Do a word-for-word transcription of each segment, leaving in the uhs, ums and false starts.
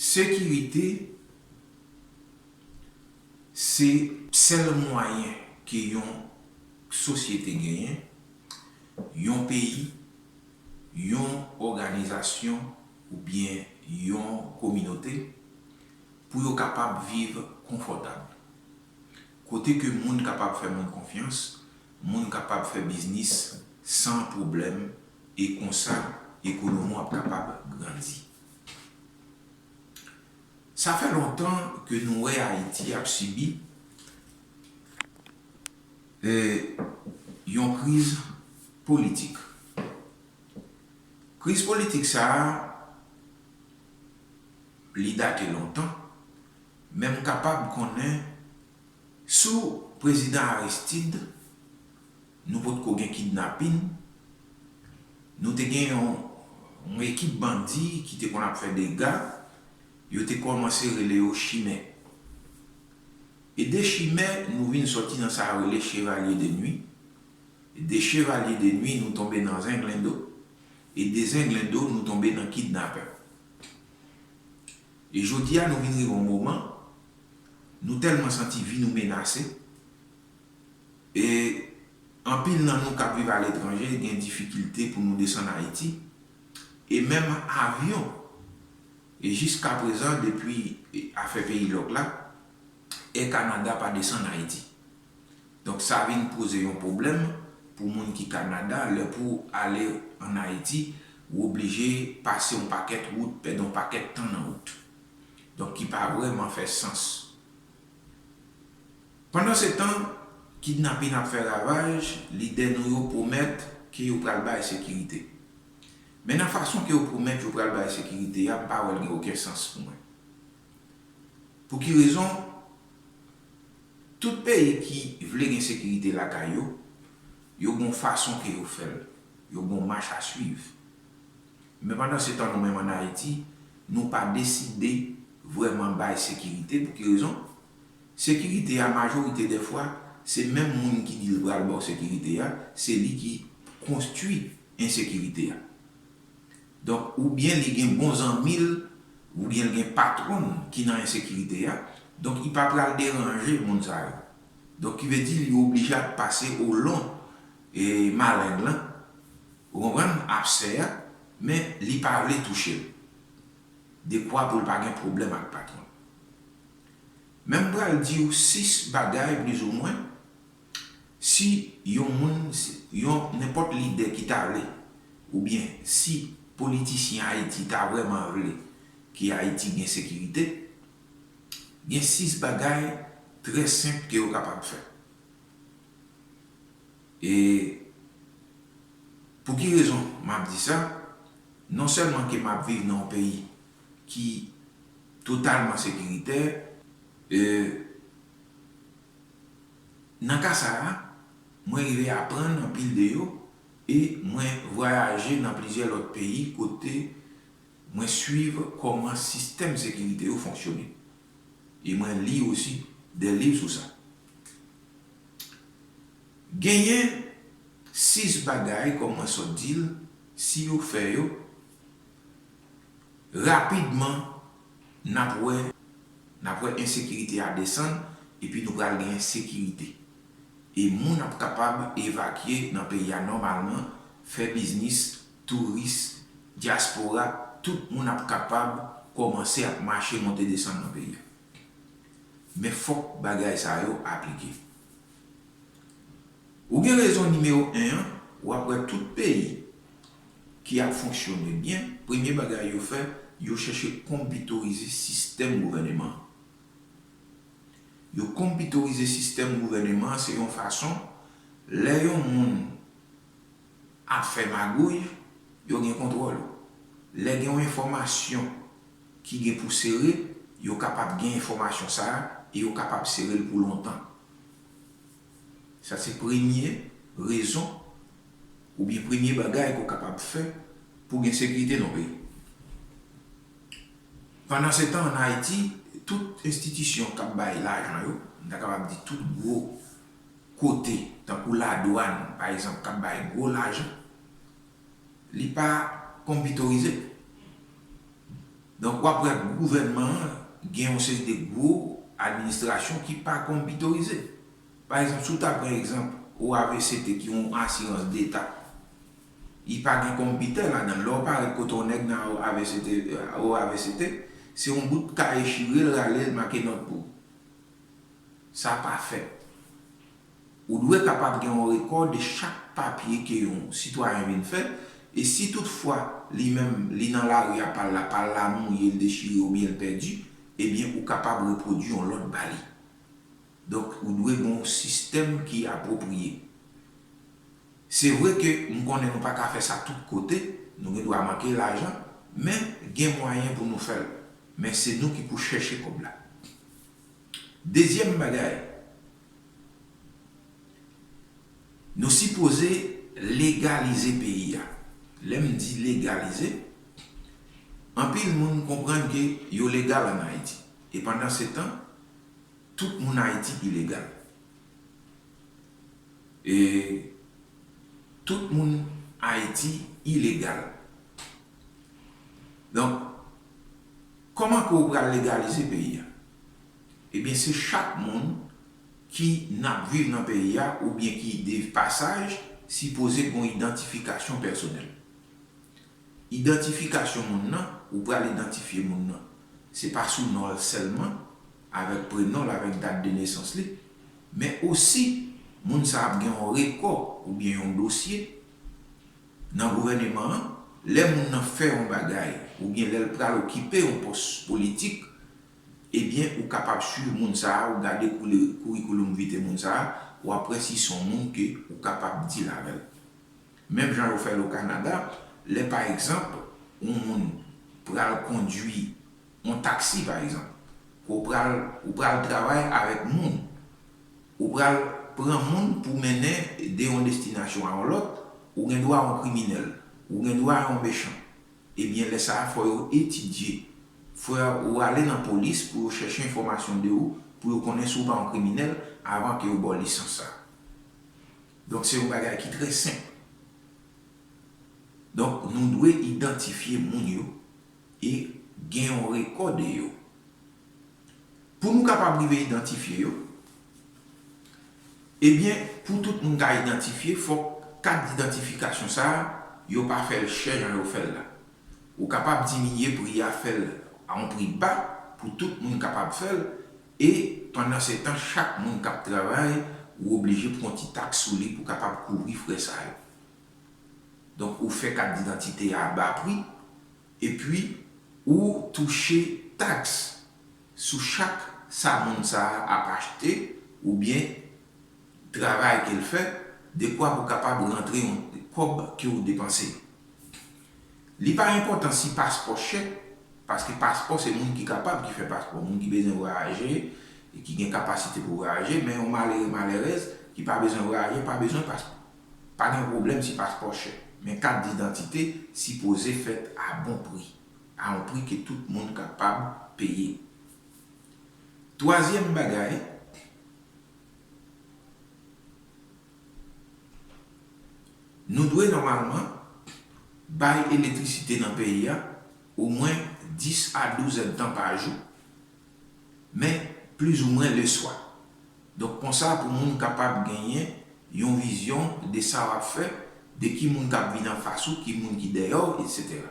Sekirite se sèl mwayen ke yon sosyete genyen, yon peyi, yon òganizasyon oubyen yon kominote pou yo kapab viv konfòtab. Kote ke moun kapab fè moun konfyans, moun kapab fè biznis san pwoblèm, e konsa ekonomi w ap kapab grandi. Sa fè lontan ke nou wè Ayiti ap sibi, eh, yon kriz politik. Kriz politik sa a, li date lontan, men m kapab konnen sou prezidan Aristide, nou potko gen kidnapin, nou te gen yon, yon ekip bandi ki te konn ap fè dega, yo te kòmanse rele yo chimè. E de chimè, nou vin sòti nan sa yo rele chevalier de nuit. E de chevalier de nuit, nou tonbe nan zenglendo. E de zenglendo, nou tonbe nan kidnapè. E jodi a, nou vin rive yon moman, nou tèlman santi vi nou menase, e anpil nan nou k ap viv aletranje gen difikilte pou nou desann Ayiti, e menm avyon, e jiskaprezan, depi afè peyi lòk la, Air Canada pa desann Ayiti. Donk, sa vin poze yon pwoblèm pou moun ki Kanada, lè pou ale ann Ayiti, ou oblije pase yon pakèt wout, pèdi yon pakèt tan nan wout. Donk, ki pa vrèman fè sans. Pandansetan, kidnapin ap fè ravaj, lidè nou yo pwomèt ke yo pral bay sekirite. Men nan fason ke yo pwomèt yo pral bay sekirite a, m pa wè l gen okenn sans pou mwen. Pou ki rezon? Tout peyi ki vle gen sekirite lakay yo, yo gon fason ke yo fè l, yo gon mach a swiv. Men pandansetan, nou menm ann Ayiti, nou pa deside vrèman bay sekirite. Pou ki rezon? Sekirite a, majorite dè fwa, se menm moun ki di l pral ba w sekirite a, se li ki konstwi ensekirite a. Donk, oubyen li gen bon zanmi l, oubyen l gen patwon l ki nan ensekirite a, donk li pa pral deranje moun sa yo. Donk, ki vle di li oblije ap pase olon, e, maleng lan, ou konprann, absè a, men li pa vle touche l. Dekwa pou l pa gen pwoblèm ak patwon l. Men m pral di w sis bagay, plizoumwen, si yon moun, si yon, nenpòt lidè ki ta vle, oubyen si politisyen Ayiti ta vrèman vle ke Ayiti gen sekirite, gen sis bagay trè senp ke yo kapab fè. E pou ki rezon m ap di sa? Non sèlman ke m ap viv nan yon peyi ki totalman sekiritè, e, nan ka sa a, mwen rive aprann anpil de yo e mwen vwayaje nan plizyè lòt peyi kote mwen swiv kòman sistèm sekirite yo fonksyone. E mwen li osi de liv sou sa. Genyen sis bagay, kòm mwen sot di l, si yo fè yo, rapidman, n ap wè, n ap wè ensekirite a desann, epi nou pral genyen sekirite. E moun ap kapab evakye nan peyi a nòmalman, fè biznis, touris, dyaspora, tout moun ap kapab kòmanse ap mache monte desann nan peyi a. Men fòk bagay sa yo aplike. Ou gen rezon nimewo en an, w ap wè tout peyi ki ap fonksyone byen, premye bagay yo fè, yo chèche konpitorize sistèm gouvèneman an. Yo konpitorize sistèm gouvèneman an, se yon fason, lè yon moun ap fè magouy, yo gen kontwòl ou. Lè gen yon enfòmasyon ki gen pou sere, yo kapab gen enfòmasyon sa a e yo kapab sere l pou lontan. Sa se premye rezon oubyen premye bagay ke w kapab fè pou gen sekirite nan yon peyi. Pandansetan, ann Ayiti, tout enstitisyon k ap bay lajan yo, m ta kapab di tout gwo kote, tankou ladwàn, pa egzanp, k ap bay gwo lajan, li pa konpitorize. Donk, w ap wè gouvènman an gen yon seri de gwo administrasyon ki pa konpiterize. Pa egzanp, si w ta pran egzanp O A V C T ki yon asirans deta, li pa gen konpitè ladan l. Lè w parèt kote yon nèg nan O A V C T, O A V C T, se yon bout kaye chire l rale l make nòt pou ou. Sa pa fèt. Ou dwe kapab gen yon rekò de chak papye ke yon sitwayen vin fè, e si toutfwa li menm li nan lari a pa l la, pa l la mouye, l dechire oubyen l pèdi, ebyen ou kapab repwodui yon lòt ba li. Donk, ou dwe gen yon sistèm ki apwopriye. Se vre ke m konnen nou pa ka fè sa tout kote, nou gen dwa manke lajan, men gen mwayen pou nou fè l. Men se nou ki pou chèche kòb la. Dezyèm bagay, nou sipoze legalize peyi a. Lè m di legalize, anpil moun konprann ke yo legal ann Ayiti. E pandan se tan, tout moun Ayiti ilegal. E tout moun Ayiti ilegal. Donk, kòman ke w pral legalize peyi a? Ebyen, se chak moun ki n ap viv nan peyi a oubyen ki de pasaj sipoze gen yon idantifikasyon pèsonèl. Idantifikasyon moun nan, ou pral idantifye moun nan, se pa sou non l sèlman, avèk prenon l, avèk dat de nesans li, men osi moun sa ap gen yon rekò oubyen yon dosye nan gouvèneman an. Lè moun nan fè yon bagay oubyen lè l pral okipe yon pòs politik, ebyen, ou kapab swiv moun sa a, ou gade kouli-, kourikoulum vitae moun sa a, w ap wè si se yon moun ke ou kapab deal avè l. Menm jan yo fè l o Kanada, lè pa egzanp, yon moun pral kondui yon taksi, pa egzanp, ke w pral, ou pral travay avèk moun, ou pral pran moun pou mennen de yon destinasyon a yon lòt, ou gen dwa yon kriminèl, ou gen dwa yon mechan. Ebyen, lè sa a, fò yo etidye. Fò yo ale nan polis pou yo chèche enfòmasyon de ou, pou yo konnen si w pa yon kriminèl, avan ke yo ba w lisans sa a. Donk, se yon bagay ki trè senp. Donk, nou dwe idantifye moun yo e gen yon rekò de yo. Pou nou kapab rive idantifye yo, ebyen, pou tout moun ka idantifye, fòk kat didantifikasyon sa a, yo pa fè l chè jan yo fè l la. Ou kapab diminye pri a, fè l a yon pri ba pou tout moun kapab fè l, e pandan se tan, chak moun k ap travay, ou oblije pran yon ti taks sou li pou kapab kouvri frè sa yo. Donk, ou fè kat didantite a a ba pri, epi ou touche taks sou chak sa moun sa a ap achte oubyen travay ke l fè, dekwa pou kapab rantre yon kòb ke w depanse. Li pa enpòtan si paspò chè, paske paspò se moun ki kapab ki fè paspò, moun ki bezwen vwayaje, e ki gen kapasite pou vwayaje, men yon malere, malerèz ki pa bezwen vwayaje, pa bezwen paspò. Pa gen pwoblèm si paspò chè, men kat didantite sipoze fèt a bon pri, a yon pri ke tout moun kapab peye. Twazyèm bagay, nou dwe nòmalman bay elektrisite nan peyi a omwen dis a douz èdtan pa jou, men plizoumwen leswa. Donk, konsa, pou moun kapab genyen yon vizyon de sa w ap fè, de ki moun k ap vin anfas ou, ki moun ki dèyè w, etsetera.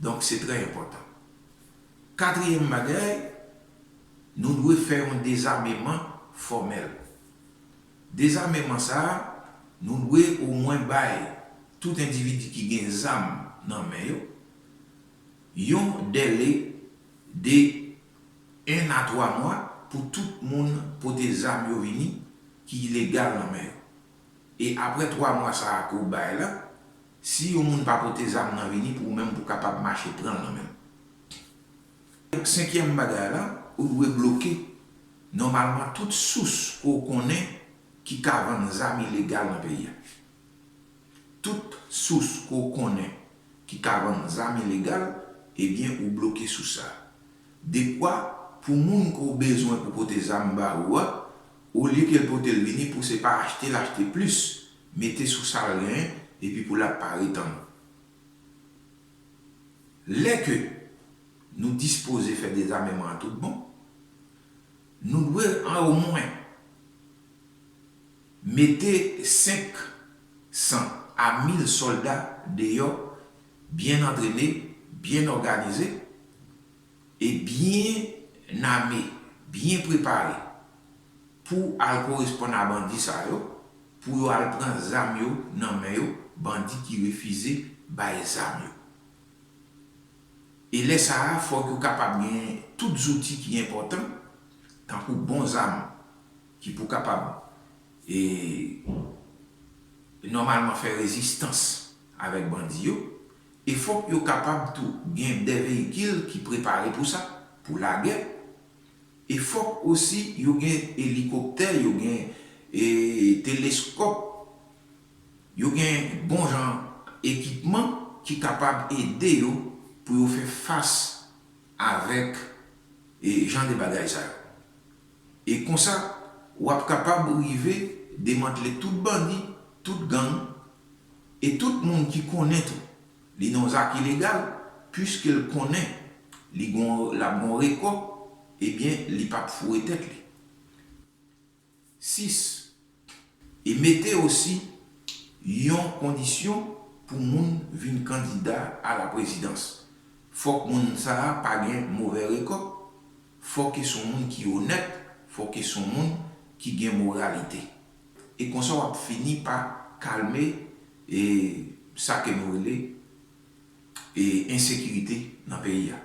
Donk, se trè enpòtan. Katriyèm bagay, nou dwe fè yon dezameman fòmèl. Dezameman sa a, nou dwe omwen bay tout endividi ki gen zam nan men yo yon dèle de en a twa mwa pou tout moun pote zam yo vini ki legal nan men yo. E apre twa mwa sa a ke w bay la, si yon moun pa pote zam nan vini, pou ou menm pou w kapab mache pran l nan men l. Senkyèm bagay la, ou dwe bloke nòmalman tout sous ke w konnen ki ka vann zam ilegal nan peyi a. Tout sous ke w konnen ki ka vann zam ilegal, ebyen, ou bloke sous sa a. Dekwa pou moun ke w bezwen pou pote zam ba ou a, olye ke l pote l vini, pou se pa achte l achte plis, mete sou sa l genyen, epi pou l ap parèt ann ou. Lè ke nou dispoze fè dezameman an tout bon, nou dwe an omwen mete senk san a mil sòlda deyò, byen antrene, byen òganize e byen ame, byen prepare pou al koresponn a bandi sa yo, pou yo al pran zam yo nan men yo, bandi ki refize bay zam yo. E lè sa a, fòk yo kapab gen tout zouti ki enpòtan, tankou bon zam ki pou kapab e nòmalman fè rezistans avèk bandi yo, e fòk yo kapab tou gen de veyikil ki prepare pou sa, pou lagè, e fòk osi yo gen elikoptè, yo gen e teleskòp, yo gen bon jan ekipman ki kapab ede yo pou yo fè fas avèk e jan de bagay sa yo. E konsa, w ap kapab rive demantle tout bandi, tout gang, e tout moun ki konnen tou li nan zak ilegal, piske l konnen li gon, l ap gon rekò, ebyen, li p ap foure tèt li. Sis, e mete osi yon kondisyon pou moun vin kandida a la prezidans. Fòk moun sa a pa gen movè rekò, fòk e se yon moun ki onèt, fòk e se yon moun ki gen moralite. E konsa w ap fini pa kalme e sa ke nou rele e ensekirite nan peyi a.